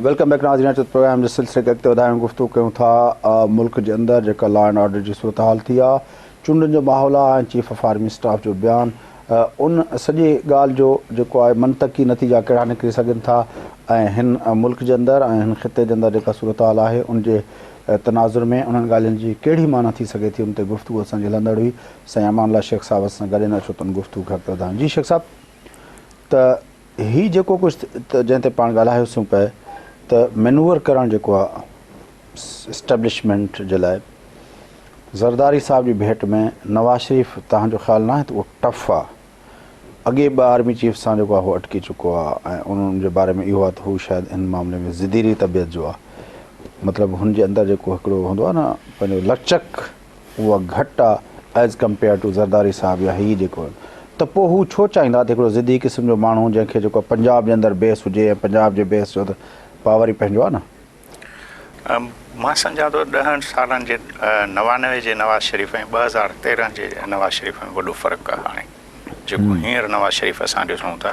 Welcome back ناظرين اچو ته پروگرام جي سلسلي کي اڳتي وڌايون گفتگو ڪيون ٿا ملڪ جي اندر جيڪا لا اينڊ آرڊر جي صورتحال ٿي آ چونڊن جو ماحول آ ۽ چيف آف آرمي اسٽاف جو بيان ان سڄي ڳالهه جو جيڪو آهي منطقي نتيجا ڪهڙا نڪري سگهن ٿا ۽ هن ملڪ جي اندر ۽ هن خطي جي اندر جيڪا صورتحال آهي ان جي تناظر ۾ انهن ڳالهين جي ڪهڙي معنيٰ ٿي سگهي ٿي ان تي گفتگو اسان جي هلندڙ هئي سائين امان الله شيخ صاحب اسان سان گڏ آهن اچو ته ان گفتگو کي اڳتي وڌايون جي شيخ صاحب ته هي جيڪو ڪجهه جنهن تي پاڻ ڳالهايوسون پئي ته مينوور ڪرڻ جيڪو آهي اسٽيبلشمينٽ جي لاء زرداري صاحب جي ڀيٽ ۾ نواز شريف توهان جو خيال ناهي ته اهو ٽف آ اڳي به آرمي چيف سان جيڪو آ هو اٽڪي چڪو آ ۽ ان جي باري ۾ اهو آ ته هو شايد ان معاملي ۾ ضديري طبيعت جو آ مطلب هن جي اندر جيڪو هڪڙو هوندو آ نه پنهنجو لچڪ اها گهٽ آ ايز ڪمپيئر ٽو زرداري صاحب يا هي جيڪو ته پوء هو ڇو چاهيندا ته هڪڙو ضدي قسم جو ماڻهو جنهن کي جيڪو پنجاب جي اندر بيس هجي ۽ پنجاب جي بيس جو ته پاور ئي پنهنجو آ نه. مان سمجهان ٿو ڏهن سالن جي 99 جي نواز شريف ۽ 2013 جي نواز شريف ۾ وڏو فرق آهي هاڻي جيڪو هينئر نواز شريف اسان ڏسون ٿا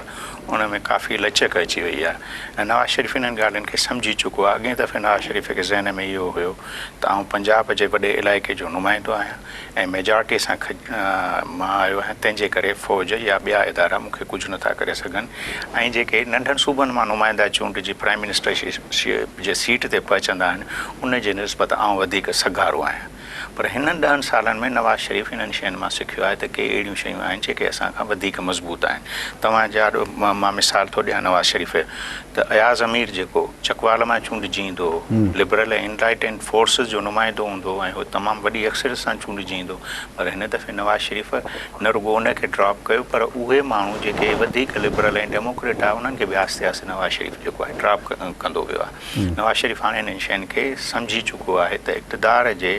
ان ۾ ڪافي لچڪ اچي وئي آهي ۽ نواز شريف انهن ڳالهين کي سمجهي چڪو آهي اڳئين دفعي نواز شريف کي ذهن ۾ اهو هيو ته آئون پنجاب جي وڏي علائقي جو نمائندو آهيان ۽ ميجارٽي سان مان آيو آهيان تنهن جي ڪري فوج يا ٻيا ادارا مون کي ڪجهه نٿا ڪري سگهن ۽ جيڪي ننڍن صوبن مان نمائندا چونڊجي پرائم منسٽر جي سيٽ تي پهچندا آهن ان جي نسبت آئون وڌيڪ سگهارو آهيان پر هنن ڏهن سالن ۾ نواز شريف انهن شين مان سکيو آهي ته ڪي اهڙيون شيون آهن جيڪي اسان کان وڌيڪ مضبوط آهن توهان جي آڏو مان مثال ٿو ڏيان نواز شريف جو ته اياز امير جيڪو چڪوال مان چونڊجي ايندو هو، لبرل ۽ انلائٽينڊ فورسز جو نمائندو هوندو هو ۽ هو تمام وڏي اڪثريت سان چونڊجي ايندو هو پر هن دفعي نواز شريف نه رڳو ان کي ڊراپ ڪيو پر اهي ماڻهو جيڪي وڌيڪ لبرل ۽ ڊيموڪريٽ هئا انهن کي به آهستي آهستي نواز شريف جيڪو آهي ڊراپ ڪندو ويو آهي. نواز شريف هاڻي انهن شين کي سمجهي چڪو آهي ته اقتدار جي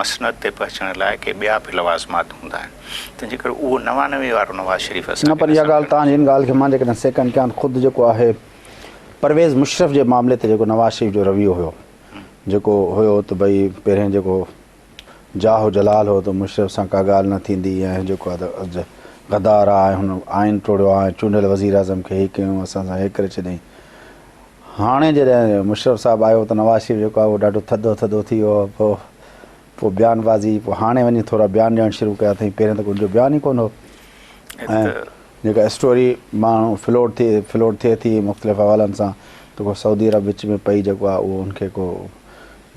مسند تي پهچڻ لاء ڪي ٻيا به لوازمات هوندا آهن. تنهن جي ڪري اهو 99 وارو نواز شريف اسان نه کي پر نه اها ڳالهه سمجهڻ توهان جي ان ڳالهه کي مان جيڪڏهن سيڪنڊ ڪيان ته خود جيڪو آهي پرويز مشرف جي معاملي تي جيڪو نواز شريف جو رويو هيو جيڪو هيو ته ڀئي پهرين جيڪو جاهه و جلال هو ته مشرف سان ڪا ڳالهه نه ٿيندي ۽ جيڪو آهي ته غدار آهي ۽ هن آئين ٽوڙيو آهي ۽ چونڊيل وزيراعظم کي هي ڪيون اسان سان هي ڪري ڇڏيائين هاڻي جڏهن مشرف صاحب آيو ته نواز شريف جيڪو آهي اهو ڏاڍو ٿڌو ٿڌو ٿي ويو پوء پوء بيان بازي پوء هاڻي وڃي ٿورا بيان ڏيڻ شروع ڪيا اٿئين پهرين ته ان جو بيان ئي ڪونه هو ۽ جيڪا اسٽوري ماڻهو فلوٽ ٿي فلوٽ ٿئي ٿي مختلف حوالن سان ته ڪو سعودي عرب وچ ۾ پئي جيڪو آهي اهو ان کي ڪو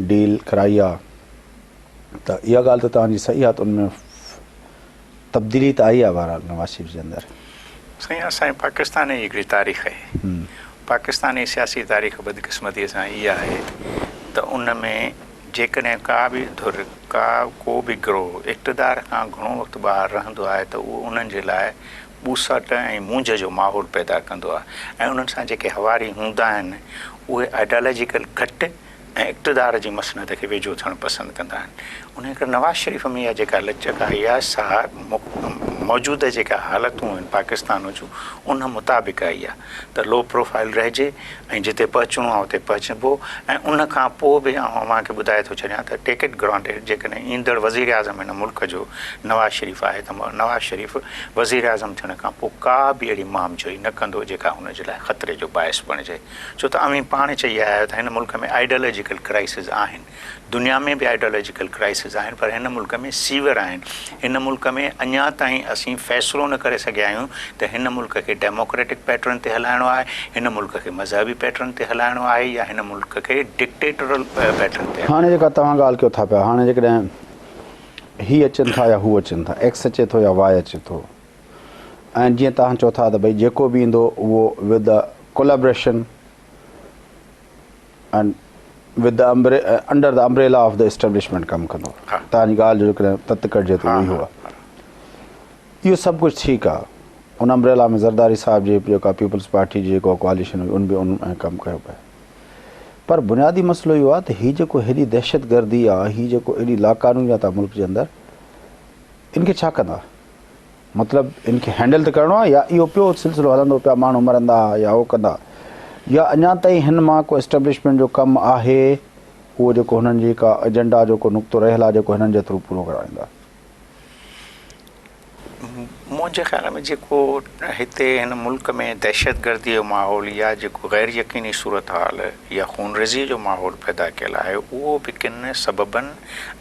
ڊيل ڪرائي آهي ته اها ڳالهه ته توهان جي صحيح آهي ته ان ۾ تبديلي ته آئي آهي بهرحال نواز شريف جي اندر. سائين اسان جي پاڪستان جي هڪڙي تاريخ آهي پاڪستاني سياسي تاريخ بدقسمتي سان اها آهي ته ان ۾ جيڪڏهن ڪا به ڌر، ڪا ڪو به گروهه اقتدار کان گهڻو وقت ٻاهر رهندو آهي ته اهو انهن جي لاء ٻوساٽ ۽ مونجهه جو ماحول پيدا ڪندو آهي ۽ انهن سان جيڪي حواري هوندا آهن اهي آئيڊيالاجيڪل گهٽ ۽ اقتدار جي مسند کي ويجهو ٿيڻ پسند ڪندا آهن. انهيء ڪري نواز شريف ۾ اها جيڪا لچڪ آئي آهي سا موجوده جيڪا حالتون آهن پاڪستان جون ان مطابق آئي آهي ته لو پروفائيل رهجي ۽ جتي پهچڻو آهي اتي پهچبو ۽ ان کان پوء به آئون اوهان کي ٻڌائي ٿو ڇڏيان ته ٽيڪ it granted جيڪڏهن ايندڙ وزيراعظم هن ملڪ جو نواز شريف آهي ته نواز شريف وزيراعظم ٿيڻ کان پوء ڪا به اهڙي مام جوئي نه ڪندو جيڪا هن جي لاء خطري جو باعث بڻجي ڇو ته اوهين پاڻ چئي آيا آهيو ته هن ملڪ ۾ آئيڊيالاجيڪل ڪرائسز آهن دنيا ۾ به آئيڊيالاجيڪل ڪرائسز آهن پر هن ملڪ ۾ سيور آهن. هن ملڪ ۾ اڃا تائين اسين فيصلو نه ڪري سگهيا آهيون ته هن ملڪ کي ڊيموڪريٽڪ پيٽرن تي هلائڻو آهي، هن ملڪ کي مذهبي پيٽرن تي هلائڻو آهي يا هن ملڪ کي ڊڪٽيٽورل پيٽرن تي هاڻي جيڪا توهان ڳالهه ڪيو ٿا پيا هاڻي جيڪڏهن هي اچن ٿا يا هو اچن ٿا ايڪس اچي ٿو يا واء اچي ٿو ۽ جيئن توهان چئو ٿا ته ڀئي جيڪو به ايندو اهو with collaboration and with the under the umbrella of the establishment ڪم ڪندو توهان جي ڳالهه جو جيڪڏهن تت ڪڍجي ته اهو آهي اهو سڀ ڪجهه ٺيڪ آهي ان امبريلا ۾ زرداري صاحب جي جيڪا پيپلز پارٽي جي جيڪو ڪواليشن هئي ان به ان ۾ ڪم ڪيو پئي پر بنيادي مسئلو اهو آهي ته هي جيڪو هيڏي دهشتگردي آهي هي جيڪو ايڏي لاقانونيت آهي ملڪ جي اندر ان کي ڇا ڪندا مطلب ان کي هينڊل ته ڪرڻو آهي يا اهو پيو سلسلو هلندو پيا ماڻهو مرندا يا هو ڪندا يا اڃا تائين هن مان ڪو اسٽيبلشمينٽ جو ڪم آهي اهو جيڪو هنن جي ڪا ايجنڊا جو ڪو نقطو رهيل آهي جيڪو هنن جي ٿرو پورو ڪرائيندا. منهنجي خيال ۾ جيڪو هتي هن ملڪ ۾ دهشتگردي جو ماحول يا جيڪو غير يقيني صورتحال يا خونريزي جو ماحول پيدا ڪيل آهي اهو به ڪن سببن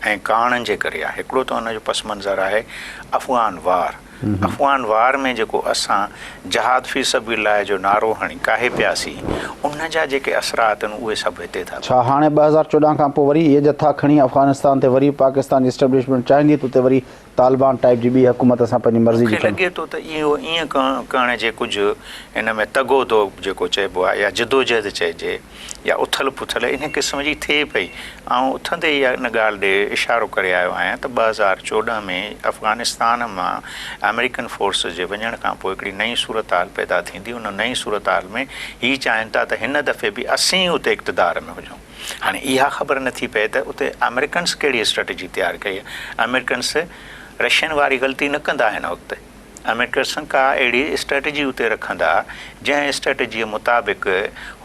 ۽ ڪارڻن جي ڪري آهي. هڪڙو ته ان جو پس منظر آهي افغان وار. افغان وار ۾ جيڪو اسان جهاد في سبيل الله جو نعرو هڻي ڪاهي پياسين ان جا جيڪي اثرات آهن اهي سڀ هتي ٿا ڇا هاڻي 2014 کان پوء وري اهي جٿا کڻي افغانستان تي وري پاڪستان جي اسٽيبلشمينٽ چاهيندي ته اتي وري طالبان ٽائيپ جي ٻي حڪومت اسان پنهنجي مرضي جي مون کي لڳي ٿو ته اهو ائين ڪرڻ جي ڪجهه ان ۾ تگ و دو جيڪو چئبو آهي يا جدوجهد چئجي يا اٿل پٿل ان قسم جي ٿئي پئي. آئون اٿندي ئي ان ڳالهه ڏي اشارو ڪري آيو آهيان ته 2014 ۾ افغانستان مان آمريڪن فورسز جي وڃڻ کان پوء هڪڙي نئين صورتحال پيدا ٿيندي ان نئين صورتحال ۾ هي چاهين ٿا ته هن دفعي به اسين ئي اتي اقتدار ۾ هجون. هاڻي اها خبر نه ٿي پئي ته اتي آمريڪنس ڪهڙي اسٽريٽجي تيار ڪئي آهي. آمريڪنس رشين واري غلطي نه ڪندا هن وقت. آمريڪنس ڪا اهڙي اسٽريٽجي اتي رکندا جنهن اسٽريٽجيء مطابق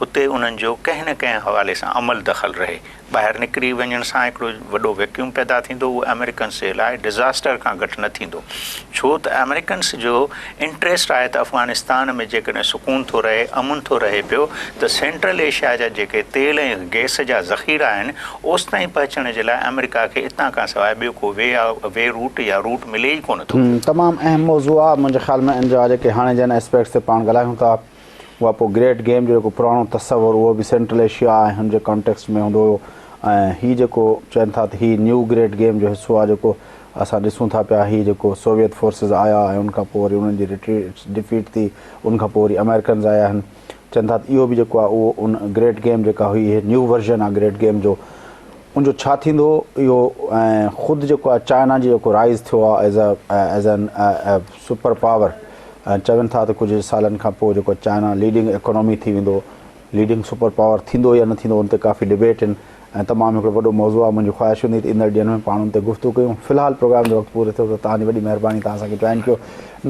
هتي انهن جو ڪنهن نه ڪنهن حوالي سان عمل دخل رهي. ٻاهر نڪري وڃڻ سان هڪڙو وڏو ويڪيوم پيدا ٿيندو اهو آمريڪنس جي لاء ڊزاسٽر کان گهٽ نه ٿيندو ڇو ته آمريڪنس جو انٽريسٽ آهي ته افغانستان ۾ جيڪڏهن سڪون ٿو رهي امن ٿو رهي پيو ته سينٽرل ايشيا جا جيڪي تيل ۽ گئس جا ذخيرا آهن اوستائين پهچڻ جي لاء آمريڪا کي اتان کان سواء ٻيو ڪو وي وي روٽ يا روٽ ملي ئي ڪونه ٿو. تمام اهم موضوع آ منهنجي خيال ۾ ان جا جيڪي هاڻي جن اسپيڪٽس تي پاڻ ڳالهايون ٿا اها پوء گريٽ گيم جو جيڪو پراڻو تصور اهو به سينٽرل ايشيا ۽ هن جي ڪانٽيڪسٽ ۾ هوندو هيو ۽ هي جيڪو چون ٿا ته هي نيو گريٽ گيم جو حصو آهي جيڪو اسان ڏسون ٿا پيا هي جيڪو سوويت فورسز آيا ۽ ان کان پوء وري انهن جي ريٽريٽ ڊفيٽ ٿي ان کان پوء وري امريڪنز آيا آهن چون ٿا ته اهو به جيڪو آهي اهو ان گريٽ گيم جيڪا هئي هي نيو ورجن آهي گريٽ گيم جو ان جو ڇا ٿيندو اهو ۽ خود جيڪو آهي چائنا جي جيڪو رائز ٿيو آهي as as an super power ۽ چون ٿا ته ڪجهه سالن کان پوء جيڪو چائنا ليڊنگ اڪانومي ٿي ويندو ليڊنگ سپر پاور ٿيندو يا نه ٿيندو ان تي ڪافي ڊبيٽ آهن ۽ تمام هڪڙو وڏو موضوع آهي منهنجي خواهش هوندي ته ايندڙ ڏينهن ۾ پاڻ ان تي گفتگو ڪيون في الحال پروگرام جو وقت پورو ٿيو ته توهان جي وڏي مهرباني توهان اسان کي جوائن ڪيو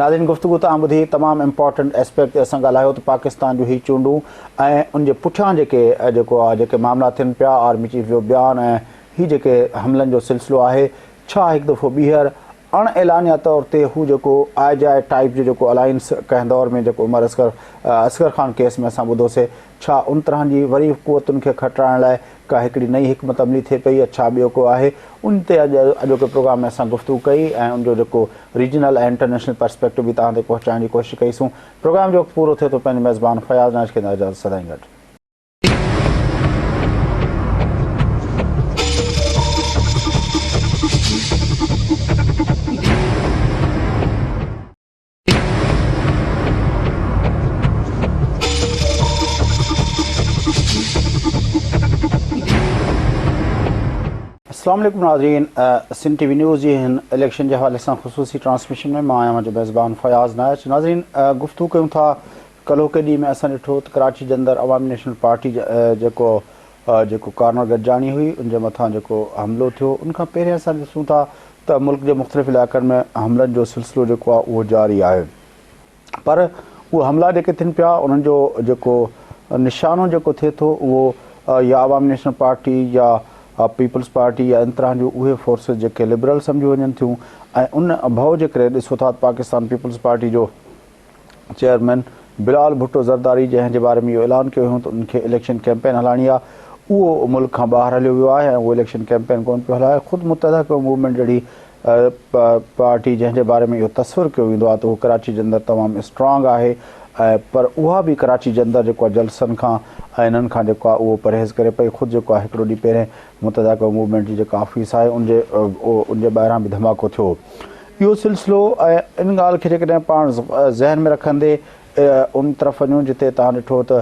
ناظرين گفتگو توهان ٻڌي تمام امپارٽنٽ اسپيڪٽ تي اسان ڳالهايو ته پاڪستان جون هي چونڊون ۽ ان جي پٺيان جيڪي جيڪو آهي جيڪي معاملا ٿين پيا آرمي چيف جو بيان ۽ هي جيڪي حملن جو سلسلو آهي ڇا هڪ دفعو ٻيهر اڻ اعلانيه طور تي هو جيڪو آء جي آء ٽائيپ جو جيڪو الائنس ڪنهن دور ۾ جيڪو عمر اصغر اصغر خان ڪيس ۾ اسان ٻڌو سي ڇا ان طرح جي وري قوتن کي کٽرائڻ لاء ڪا هڪڙي نئين حڪمت عملي ٿئي پئي يا ڇا ٻيو ڪو آهي ان تي اڄ اڄوڪي پروگرام ۾ اسان گفتگو ڪئي ۽ ان جو جيڪو ريجنل ۽ انٽرنيشنل پرسپيڪٽو به توهان تائين پهچائڻ جي ڪوشش ڪئي سون پروگرام جو وقت پورو ٿئي ٿو پنهنجي ميزبان فياض ناز کي ڏيندا اجازت سدائين گڏ. اسلام عليڪم ناظرين سنڌ ٽي وي نيوز جي هن اليڪشن جي حوالي سان خصوصي ٽرانسميشن ۾ مان آهيان اوهان جو ميزبان فياض نائچ ناظرين گفتگو ڪيون ٿا ڪلهوڪي ڏينهن ۾ اسان ڏٺو ته ڪراچي جي اندر عوامي نيشنل پارٽي جيڪو جيڪو ڪارنر گڏجاڻي هئي ان جي مٿان جيڪو حملو ٿيو ان کان پهرين اسان ڏسون ٿا ته ملڪ جي مختلف علائقن ۾ حملن جو سلسلو جيڪو آهي اهو جاري آهي پر اهي حملا جيڪي ٿين پيا انهن جو جيڪو نشانو جيڪو ٿئي ٿو اهو يا عوامي نيشنل پارٽي يا پيپلز پارٽي يا ان طرح جون اهي فورسز جيڪي لبرل سمجهيون وڃن ٿيون ۽ ان ڀؤ جي ڪري ڏسو ٿا ته پاڪستان پيپلز پارٽي جو چيئرمين بلال ڀٽو زرداري جنهن جي باري ۾ اهو اعلان ڪيو هيو ته ان کي اليڪشن ڪيمپين هلائڻي آهي اهو ملڪ کان ٻاهر هليو ويو آهي ۽ اهو اليڪشن ڪيمپين ڪونه پيو هلائي خود متحده قومي موومينٽ جهڙي پارٽي جنهن جي باري ۾ اهو تصور ڪيو ويندو آهي ته اهو ڪراچي جي اندر تمام اسٽرانگ آهي ۽ پر اها به ڪراچي جي اندر جيڪو آهي جلسن کان ۽ انهن کان جيڪو آهي اهو پرهيز ڪري پئي خود جيڪو آهي هڪڙو ڏينهن پهرين متحده قومي موومينٽ جي جيڪا آفيس آهي ان جي ان جي ٻاهران به ڌماڪو ٿيو اهو سلسلو ۽ ان ڳالهه کي جيڪڏهن پاڻ ذهن ۾ رکندي ان طرف وڃون جتي توهان ڏٺو ته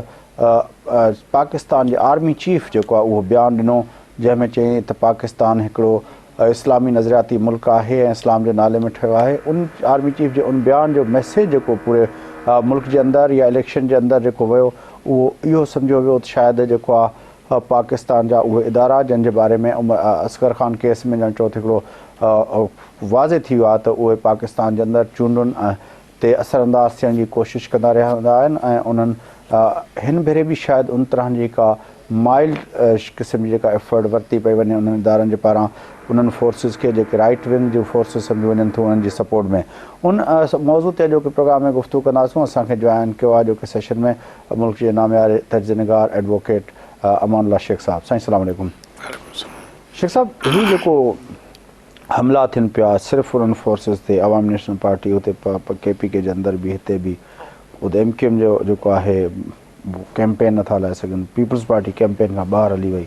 پاڪستان جي آرمي چيف جيڪو آهي اهو بيان ڏنو جنهن ۾ چيائين ته پاڪستان هڪڙو اسلامي نظرياتي ملڪ آهي ۽ اسلام جي نالي ۾ ٺهيو آهي ان آرمي چيف جي ان بيان جو ميسيج جيڪو پوري ملڪ جي اندر يا اليڪشن جي اندر جيڪو ويو اهو اهو سمجهيو ويو ته شايد جيڪو آهي پاڪستان جا اهي ادارا جن جي باري ۾ عمر اصغر خان ڪيس ۾ ڄڻ چئو ته هڪڙو واضح ٿي ويو آهي ته اهي پاڪستان جي اندر چونڊن تي اثر انداز ٿيڻ جي ڪوشش ڪندا رهندا آهن ۽ انهن هن ڀيري به شايد ان طرح جي ڪا مائلڊ قسم جي جيڪا ايفرٽ ورتي پئي وڃي انهن ادارن جي پاران انهن فورسز کي جيڪي رائيٽ ونگ جون فورسز سمجهيون وڃن ٿيون انهن جي سپورٽ ۾ ان موضوع تي اڄوڪي پروگرام ۾ گفتگو ڪنداسون اسان کي جوائن ڪيو آهي اڄوڪي سيشن ۾ ملڪ جي نامياري تجزيه نگار ايڊووڪيٽ امان الله شيخ صاحب سائين السلام عليڪم شيخ صاحب هي جيڪو حملا ٿين پيا صرف انهن فورسز تي عوامي نيشنل پارٽي اتي ڪي پي ڪي جي اندر به هتي به اتي ايم ڪيو ايم جو جيڪو آهي ڪيمپين نٿا هلائي سگهن پيپلز پارٽي ڪيمپين کان ٻاهر هلي وئي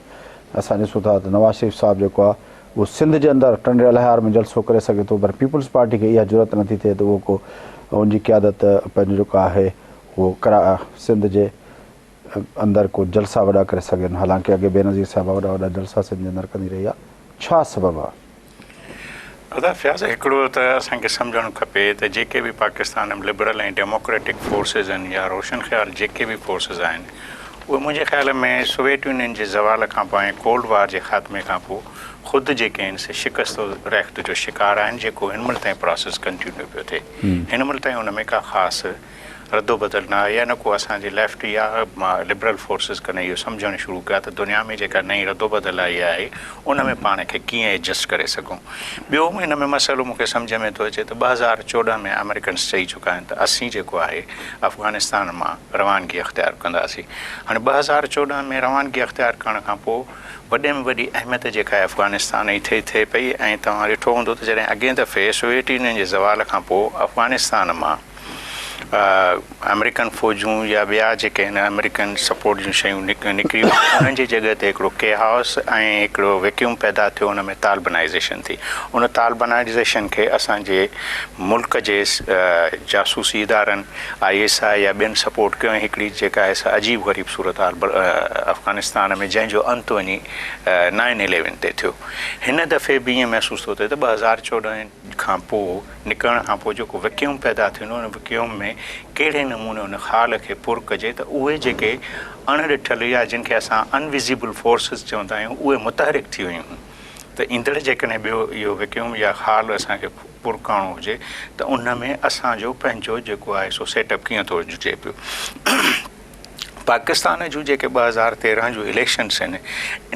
اسان ڏسون ٿا ته نواز شريف صاحب جيڪو آهي اهو سنڌ جي اندر ٽنڊي الهيار ۾ جلسو ڪري سگهي ٿو پر پيپلز پارٽي کي اها جرئت نٿي ٿئي ته اهو ڪو ان جي قيادت پنهنجو جيڪو آهي اهو ڪرا سنڌ جي اندر ڪو جلسا وڏا ڪري سگهن حالانڪه اڳي بينظير صاحبه وڏا وڏا جلسا سنڌ جي اندر ڪندي رهي آهي ڇا سبب آهي؟ ادا فياض هڪڙو ته اسان کي سمجهڻ کپي ته جيڪي به پاڪستان ۾ لبرل ۽ ڊيموڪريٽڪ فورسز آهن يا روشن خيال جيڪي به فورسز آهن اهي منهنجي خيال ۾ سوويت يونين جي زوال کان پوء ۽ ڪولڊ وار جي خاتمي کان پوء خود جيڪي آهن سي شڪست و ريخت جو شڪار آهن جيڪو هن مهل تائين پراسيس ڪنٽينيو پيو ٿئي هن مهل تائين ان ۾ ڪا خاص ردوبدل نه آهي يا نه ڪو اسان جي ليفٽ يا لبرل فورسز ڪڏهن اهو سمجهڻ شروع ڪيا ته دنيا ۾ جيڪا نئين ردوبدل آئي آهي ان ۾ پاڻ کي ڪيئن ايڊجسٽ ڪري سگهون. ٻيو ان ۾ مسئلو مون کي سمجهه ۾ ٿو اچي ته 2014 ۾ آمريڪنس چئي چڪا آهن ته اسين جيڪو آهي افغانستان مان روانگي اختيار ڪنداسين. هاڻي 2014 ۾ روانگي اختيار ڪرڻ کان پوء وڏي ۾ وڏي اهميت جيڪا آهي افغانستان جي ٿئي ٿئي پئي ۽ توهان ڏٺو هوندو ته جڏهن اڳئين دفعي سوويت يونين جي زوال کان پوء افغانستان مان آمريڪن فوجون يا ٻيا جيڪي هن آمريڪن سپورٽ جون شيون نڪري ويون انهن جي جڳهه تي هڪڙو ڪي هائوس ۽ هڪڙو ويڪيوم پيدا ٿيو ان ۾ طالبانائيزيشن ٿي ان طالبانائيزيشن کي اسان جي ملڪ جي جاسوسي ادارن I S I يا ٻين سپورٽ ڪيو ۽ هڪڙي جيڪا آهي سا عجيب غريب صورتحال افغانستان ۾ جنهن جو انت وڃي نائن اليون تي ٿيو هن دفعي به ائين محسوس ٿو ٿئي ته 2014 کان پوء نڪرڻ کان پوء جيڪو وڪيوم پيدا ٿيندو ان وڪيوم ۾ ڪهڙي نموني ان خال کي پر ڪجي ته اهي جيڪي اڻ ڏٺل يا جن کي اسان انوزيبل فورسز چوندا آهيون اهي متحرڪ ٿي ويون هيون ته ايندڙ جيڪڏهن ٻيو اهو وڪيوم يا خال اسان کي پر ڪرڻو هجي ته ان ۾ اسان جو پنهنجو جيڪو آهي سو سيٽ اپ ڪيئن ٿو جڙي پيو. پاڪستان جون جيڪي 2013 جون اليڪشنس آهن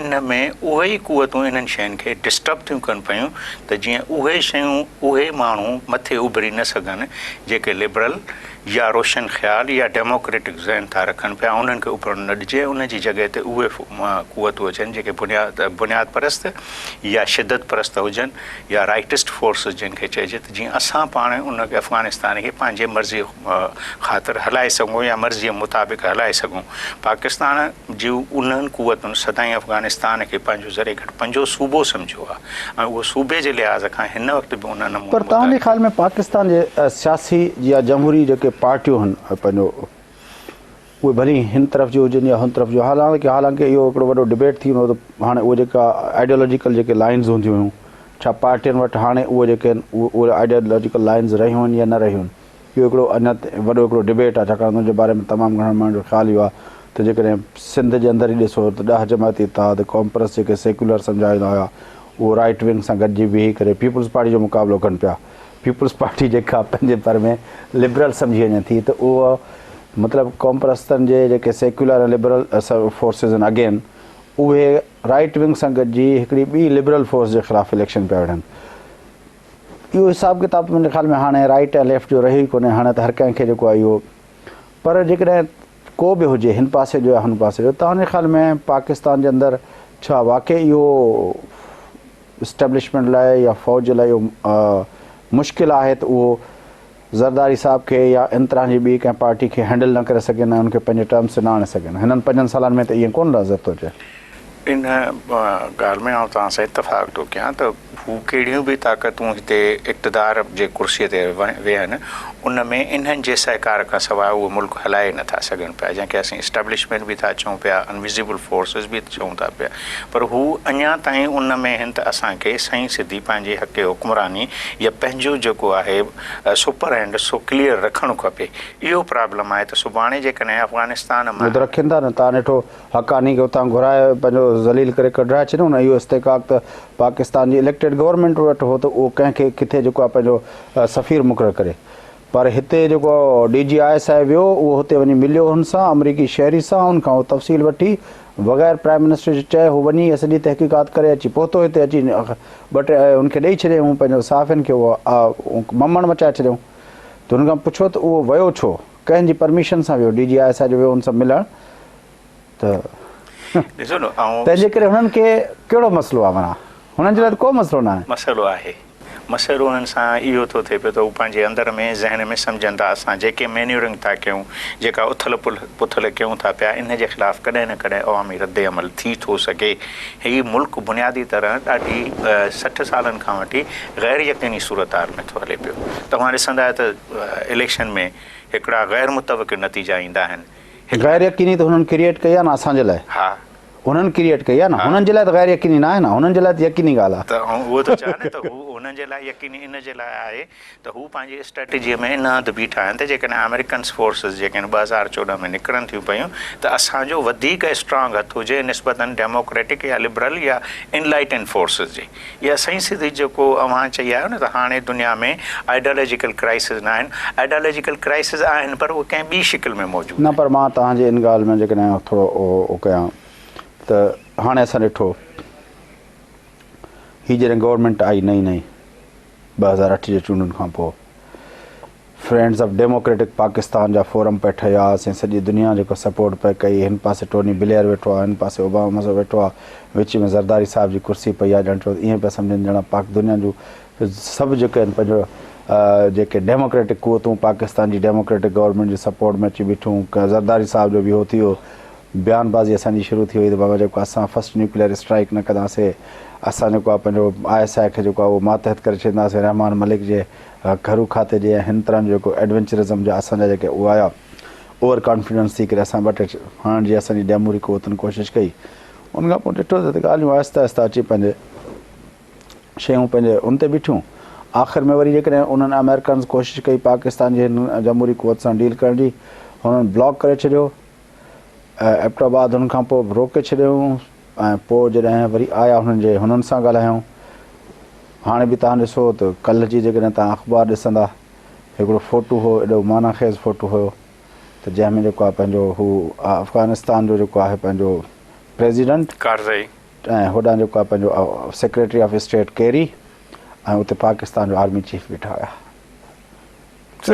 ان ۾ اهي ئي قوتون انهن شين کي ڊسٽرب ٿيون ڪن پيون ته جيئن اهي شيون اهي ماڻهو مٿي اڀري نه سگهن جيڪي لبرل يا روشن خيال يا ڊيموڪريٽڪ ذهن ٿا رکن پيا انهن کي اڀرڻ نه ڏجي ان جي جڳهه تي اهي قوتون اچن جيڪي بنياد بنياد پرست يا شدت پرست هجن يا رائٽسٽ فورسز جن کي چئجي ته جيئن اسان پاڻ ان افغانستان کي پنهنجي مرضي خاطر هلائي سگهون يا مرضيء مطابق هلائي سگهون. پاڪستان جون انهن قوتن سدائين افغانستان کي پنهنجو ذري گهٽ پنجون صوبو سمجهيو آهي ۽ اهو صوبي جي لحاظ کان هن وقت به ان نموني پر توهان جي متحرڪ خيال ۾ پاڪستان جي سياسي يا جمهوري جيڪي پارٽيون هن پنهنجو اهي ڀلي هن طرف جون هجن يا هن طرف جون حالانڪه حالانڪه اهو هڪڙو وڏو ڊبيٽ ٿي ويندو ته هاڻي اهي جيڪا آئيڊيالاجيڪل جيڪي لائنز هونديون هيون ڇا پارٽين وٽ هاڻي اهي جيڪي آهن اهي آئيڊيالاجيڪل لائنز رهيون آهن يا نه رهيون آهن اهو هڪڙو اڃا وڏو هڪڙو ڊبيٽ آهي ڇاڪاڻ ته ان جي باري ۾ تمام گهڻن ماڻهن جو خيال اهو آهي ته جيڪڏهن سنڌ جي اندر ئي ڏسو ته ڏهه جماعتي اتحاد قومپرست جيڪي سيڪيولر سمجهيا ويندا هيا اهو رائيٽ ونگ سان گڏجي بيهي ڪري پيپلز پارٽي جو مقابلو ڪن پيا پيپلز پارٽي جيڪا پنهنجي پر ۾ لبرل سمجهي وڃي ٿي ته اهو مطلب قومپرستن جي جيڪي سيڪيولر ۽ لبرل فورسز آهن اگين اهي رائيٽ ونگ سان گڏجي هڪڙي ٻي لبرل فورس جي خلاف اليڪشن پيا وڙهن. اهو حساب ڪتاب ته منهنجي خيال ۾ هاڻي رائيٽ ۽ ليفٽ جو رهيو ئي ڪونهي هاڻي ته هر ڪنهن کي جيڪو آهي اهو پر جيڪڏهن ڪو به هجي هن پاسي جو يا هن پاسي جو توهان جي خيال ۾ پاڪستان جي اندر ڇا واقعي اهو اسٽيبلشمينٽ لاء يا فوج لاء اهو مشڪل آهي ته اهو زرداري صاحب کي يا ان طرح جي ٻي ڪنهن پارٽي کي هينڊل نه ڪري سگهن ۽ ان کي پنهنجي ٽرمز تي نه آڻي سگهن. هنن پنجن سالن ۾ ته ائين ڪونه نظر ٿو اچي. ان ڳالهه ۾ آئون توهان سان اتفاق ٿو ڪيان ته هو ڪهڙيون به طاقتون هتي اقتدار جي ڪرسي تي ويهن ان ۾ انهن جي سهڪار کان سواء اهو ملڪ هلائي نه ٿا سگهن پيا جنهن کي اسين اسٽيبلشمينٽ به ٿا چئون پيا انويزيبل فورسز به چئون ٿا پيا پر هو اڃا تائين ان ۾ هن ته اسان کي سئين سڌي پنهنجي حق حڪمراني يا پنهنجو جيڪو آهي سپر هينڊ سو ڪليئر رکڻ کپي. اهو پرابلم آهي ته سڀاڻي جيڪڏهن افغانستان اهو ته مان. رکين ٿا نه تان ڏٺو حقاني کي اتان گهرائي پنهنجو ذليل ڪري ڪڍرائي ڇڏيو نه اهو استحقاق ته پاڪستان جي اليڪٽيڊ گورنمينٽ وٽ هو ته اهو ڪنهن کي ڪٿي جيڪو آهي پنهنجو سفير مقرر ڪري پر هتي جيڪو D G I S I ويو اهو هتي وڃي مليو هن سان آمريڪي شهري سان ان کان اهو تفصيل وٺي بغير پرائم منسٽر جي چئي هو وڃي اها سڄي تحقيقات ڪري اچي پهتو هتي اچي ٻه ٽي ان کي ڏئي ڇڏيائون پنهنجو صحافين کي اهو ممڻ مچائي ڇڏيائون ته هن کان پڇو ته اهو ويو ڇو ڪنهن جي پرميشن سان ويو D G I S I جو ويو ان سان ملڻ ته ڏسو نه آئون تنهن جي ڪري هنن کي ڪهڙو مسئلو آهي معنيٰ هنن جي لاء ته ڪو مسئلو نه آهي. مسئلو آهي. مسئلو انهن سان اهو ٿو ٿئي پيو ته هو پنهنجي اندر ۾ ذهن ۾ سمجهن ٿا اسان جيڪي مينيورنگ ٿا ڪيون، جيڪا اٿل پٿل ڪيون ٿا پيا ان جي خلاف ڪڏهن نه ڪڏهن عوامي رد عمل ٿي ٿو سگهي. هي ملڪ بنيادي طرح ڏاڍي 60 سالن کان وٺي غير يقيني صورتحال ۾ ٿو هلي پيو. توهان ڏسندا آهيو ته اليڪشن ۾ هڪڙا غير متوقع نتيجا ايندا آهن. غير يقيني ته هنن ڪريئيٽ ڪئي آهي نه اسان جي لاء. ها. هنن ڪريئيٽ ڪئي آهي نه هنن جي لاء ته غير يقيني نه آهي نه هنن جي لاء ته يقيني ڳالهه آهي. ته آئون اهو ٿو چوان نه ته هو هنن جي لاء يقيني ان جي لاء آهي ته هو پنهنجي اسٽريٽجيء ۾ ان هنڌ بيٺا آهن ته جيڪڏهن آمريڪنس فورسز جيڪي آهن 2014 ۾ نڪرن ٿيون پيون ته اسان جو وڌيڪ اسٽرانگ هٿ هجي نسبتاً ڊيموڪريٽڪ يا لبرل يا انلائٽنڊ فورسز جي. اها سئين سڌي جيڪو اوهان چئي آيو نه ته هاڻي دنيا ۾ آئيڊيالاجيڪل ڪرائسز نه آهن، آئيڊيالاجيڪل ڪرائسز آهن پر اهي ڪنهن ٻي شڪل ۾ موجود نه آهن. پر مان توهان جي ان ڳالهه ۾ جيڪڏهن ٿورو اهو ڪيان ته هاڻي اسان ڏٺو هي جڏهن گورنمينٽ آئي نئين نئين 2008 جي چونڊن کان پوء فرينڊز آف ڊيموڪريٽڪ پاڪستان جا فورم پئي ٺهيا سين سڄي دنيا جيڪو سپورٽ پئي ڪئي هن پاسي ٽوني بليئر ويٺو آ هن پاسي اوباما ويٺو آ وچ ۾ زرداري صاحب جي ڪرسي پئي آ ڄڻ چئو ته ائين پيا سمجهن ڄڻ پاڪ دنيا جون سڀ جيڪي آهن پنهنجو جيڪي ڊيموڪريٽڪ قوتون پاڪستان جي ڊيموڪريٽڪ گورنمينٽ جي سپورٽ ۾ اچي بيٺيون زرداري صاحب جو به اهو ٿي ويو بيان بازي اسان جي شروع ٿي وئي ته بابا جيڪو اسان فرسٽ نيوڪليئر اسٽرائيڪ نه ڪنداسي اسان جيڪو آ پنهنجو I S I کي جيڪو آ اهو ماتحت ڪري ڇڏينداسي رحمان ملڪ جي گهرو کاتي جي ۽ هن طرح جو جيڪو ايڊونچرزم جا اسان جا جيڪي اهي آيا اوور ڪانفيڊنس ٿي ڪري اسان ٻه ٽي هڻڻ جي اسان جي جمهوري قوتن ڪوشش ڪئي ان کان پوء ڏٺو ته ڳالهيون آهستي آهستي اچي پنهنجي شيون پنهنجي ان تي بيٺيون آخر ۾ وري جيڪڏهن انهن آمريڪنز ڪوشش ڪئي پاڪستان جي هن جمهوري قوت سان ڊيل ڪرڻ جي هنن بلاڪ ڪري ڇڏيو ايبٽ آباد هن کان پوء روڪي ڇڏيائون ۽ پوء جڏهن وري آيا هنن جي هنن سان ڳالهايائون. هاڻي به توهان ڏسو ته ڪلهه جي جيڪڏهن توهان اخبار ڏسندا هڪڙو فوٽو هو ايڏو معنيٰ خيز فوٽو هيو ته جنهن ۾ جيڪو آهي پنهنجو هو افغانستان جو جيڪو آهي پنهنجو پريزيڊنٽ ڪارزئي ۽ هوڏانهن جيڪو آهي پنهنجو سيڪريٽري آف اسٽيٽ ڪيري ۽ اتي پاڪستان جو آرمي چيف بيٺا هيا.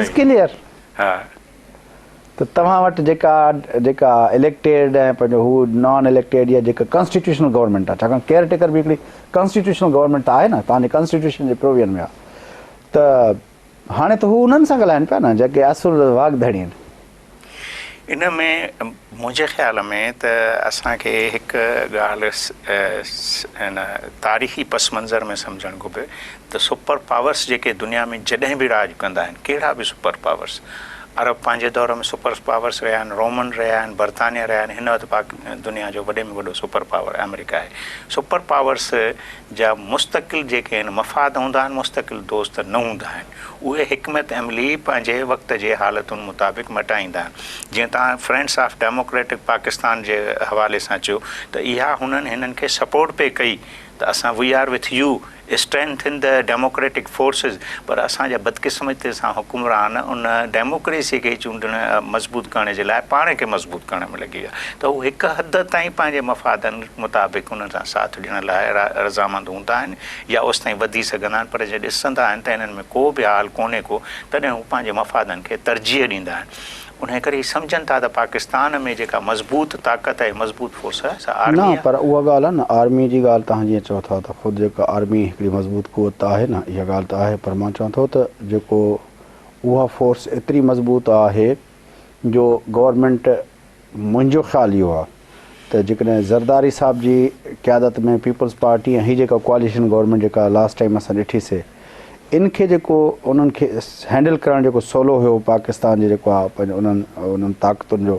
It's clear ته توهان وٽ جيڪا جيڪا اليڪٽيڊ ۽ پنهنجو هو نان اليڪٽيڊ يا جيڪا ڪانسٽيٽيوشنل گورنمينٽ آهي ڇاڪاڻ ڪيئر ٽيڪر به هڪڙي ڪانسٽيٽيوشنل گورنمينٽ ته آهي نه توهان جي ڪانسٽيٽيوشن جي پروويزن ۾ آهي ته هاڻي ته هو انهن سان ڳالهائن پيا نه جيڪي اصل واڳ ڌڻي آهن. ان ۾ منهنجي خيال ۾ ته اسان کي هڪ ڳالهه ان تاريخي پس منظر ۾ سمجهڻ گهرجي ته سپر پاورس جيڪي دنيا ۾ جڏهن به راڄ ڪندا آهن ڪهڙا به سپر پاورس عرب پنهنجي دور ۾ سپر پاورس رهيا آهن رومن رهيا آهن برطانيا رهيا آهن هن وقت پاڪ دنيا جو وڏي ۾ وڏو سپر پاور آمريڪا آهي سپر پاورس جا مستقل جيڪي آهن مفاد هوندا آهن مستقل دوست نه هوندا آهن اهي حڪمت عملي پنهنجي وقت جي حالتن مطابق مٽائيندا آهن. جيئن توهان فرينڊس آف ڊيموڪريٽڪ پاڪستان جي حوالي سان چيو ته اها هنن هنن کي سپورٽ پئي ڪئي ته اسان we are with you, strengthen the democratic forces پر اسان جا بدقسمتي سان حڪمران ان ڊيموڪريسي کي چونڊڻ مضبوط ڪرڻ جي لاء پاڻ کي مضبوط ڪرڻ ۾ لڳي ويا ته هو هڪ حد تائين پنهنجي مفادن مطابق انهن سان ساٿ ڏيڻ لاء رضامند هوندا آهن يا اوستائين وڌي سگهندا آهن پر جڏهن ڏسندا آهن ته انهن ۾ ڪو به حال ڪونهي ڪو تڏهن هو پنهنجي مفادن کي ترجيح ڏيندا آهن انهي ڪري هي سمجهن ٿا ته پاڪستان ۾ جيڪا مضبوط طاقت ۽ مضبوط فورس آهي سا آرمي نه آهي. پر اها ڳالهه آهي نه آرمي جي ڳالهه توهان جيئن چئو ٿا ته خود جيڪا آرمي هڪڙي مضبوط قوت ته آهي نه اها ڳالهه ته آهي پر مان چوان ٿو ته جيڪو اها فورس ايتري مضبوط آهي جو گورنمينٽ منهنجو خيال اهو آهي ته جيڪڏهن زرداري صاحب جي قيادت ۾ پيپلز پارٽي ۽ هي جيڪا ڪواليشن گورنمينٽ جيڪا لاسٽ ٽائيم اسان ڏٺي سي ان کي جيڪو انهن کي هينڊل ڪرڻ جيڪو سولو هيو پاڪستان جي جيڪو آهي پنهنجو انهن انهن طاقتن جو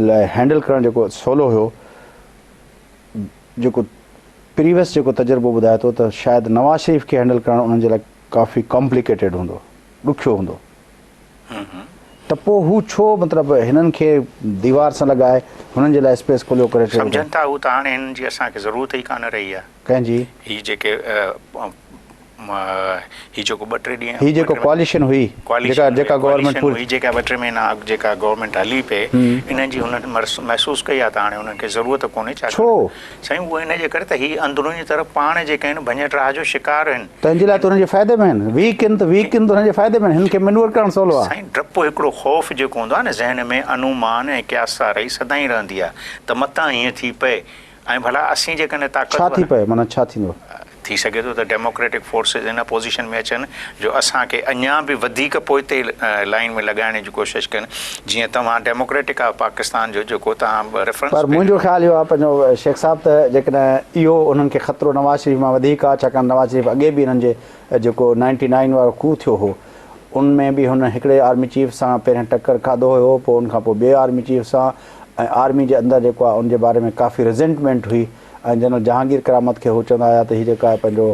لاء هينڊل ڪرڻ جيڪو سولو هيو جيڪو پريويس جيڪو تجربو ٻڌائي ٿو ته شايد نواز شريف کي هينڊل ڪرڻ انهن جي لاء ڪافي ڪامپليڪيٽيڊ هوندو ڏکيو هوندو. ته پوء هو ڇو مطلب هنن کي ديوار سان لڳائي هنن جي لاء اسپيس کليو ڪري ڇڏي ٿو. سمجهن ٿا هو ته هاڻي هنن جي اسان کي ضرورت ئي ڪانه رهي آهي. ڪنهن جي؟ هي جيڪي هي جيڪو ٻه ٽي ڏينهن هي جيڪو ڪواليشن هئي جيڪا جيڪا گورنمينٽ پوري هئي جيڪا ٻه ٽي مهينا اڳ جيڪا گورنمينٽ هلي پئي انهن جي هنن محسوس ڪئي آهي ته هاڻي انهن کي ضرورت ڪونهي ڇا ڇو سائين اهو ان جي ڪري ته هي اندروني طرف پاڻ جيڪي آهن ڀڃ ڊاهه جو شڪار آهن. تنهن جي لاء ته انهن جي فائدي ۾ آهن ويڪ آهن ته ويڪ آهن ته انهن جي فائدي ۾ آهن هن کي مينوئر ڪرڻ سولو آهي. سائين ڊپ هڪڙو خوف جيڪو هوندو آهي نه ذهن ۾ انومان ۽ قياس آرائي سدائين رهندي آهي ته متان ائين ٿي پئي ۽ ڀلا اسين جيڪڏهن طاقتور ڇا ٿي پئي معنيٰ ڇا ٿيندو؟ ٿي سگهي ٿو ته ڊيموڪريٽڪ فورسز ان پوزيشن ۾ اچن جو اسان کي اڃا به وڌيڪ پوئتي لائين ۾ لڳائڻ جي ڪوشش ڪن جيئن توهان ڊيموڪريٽڪ آف پاڪستان جو جيڪو توهان ريفرنس پر منهنجو خيال اهو آهي پنهنجو شيخ صاحب ته جيڪڏهن اهو انهن کي خطرو نواز شريف مان وڌيڪ آهي ڇاڪاڻ نواز شريف اڳي به انهن جي جيڪو نائنٽي نائين وارو ڪو ٿيو هو ان ۾ به هن هڪڙي آرمي چيف سان پهريان ٽڪر کاڌو هيو پوء ان کان پوء ٻئي آرمي چيف سان ۽ آرمي جي اندر جيڪو آهي ان جي باري ۾ ڪافي ريزينٽمينٽ هئي ۽ جنرل جهانگير ڪرامت کي هو چوندا هيا ته هي جيڪو آهي پنهنجو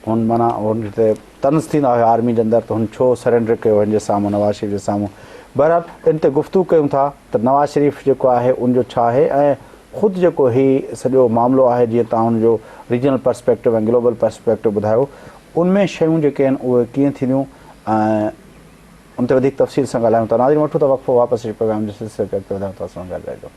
هن معنيٰ هن تي طنز ٿيندا هيا آرمي جي اندر ته هن ڇو سرينڊر ڪيو هن جي سامهون نواز شريف جي سامهون بهرحال ان تي گفتگو ڪيون ٿا ته نواز شريف جيڪو آهي ان جو ڇا آهي ۽ خود جيڪو هي سڄو معاملو آهي جيئن توهان ان جو ريجنل پرسپيڪٽو ۽ گلوبل پرسپيڪٽو ٻڌايو ان ۾ شيون جيڪي آهن اهي ڪيئن ٿينديون ۽ ان تي وڌيڪ تفصيل سان ڳالهايون ٿا. ناظرين وٺون ٿا وقفو واپس اچي پروگرام جي سلسلي کي اڳتي وڌايون ٿا اسان سان گڏ رهجو.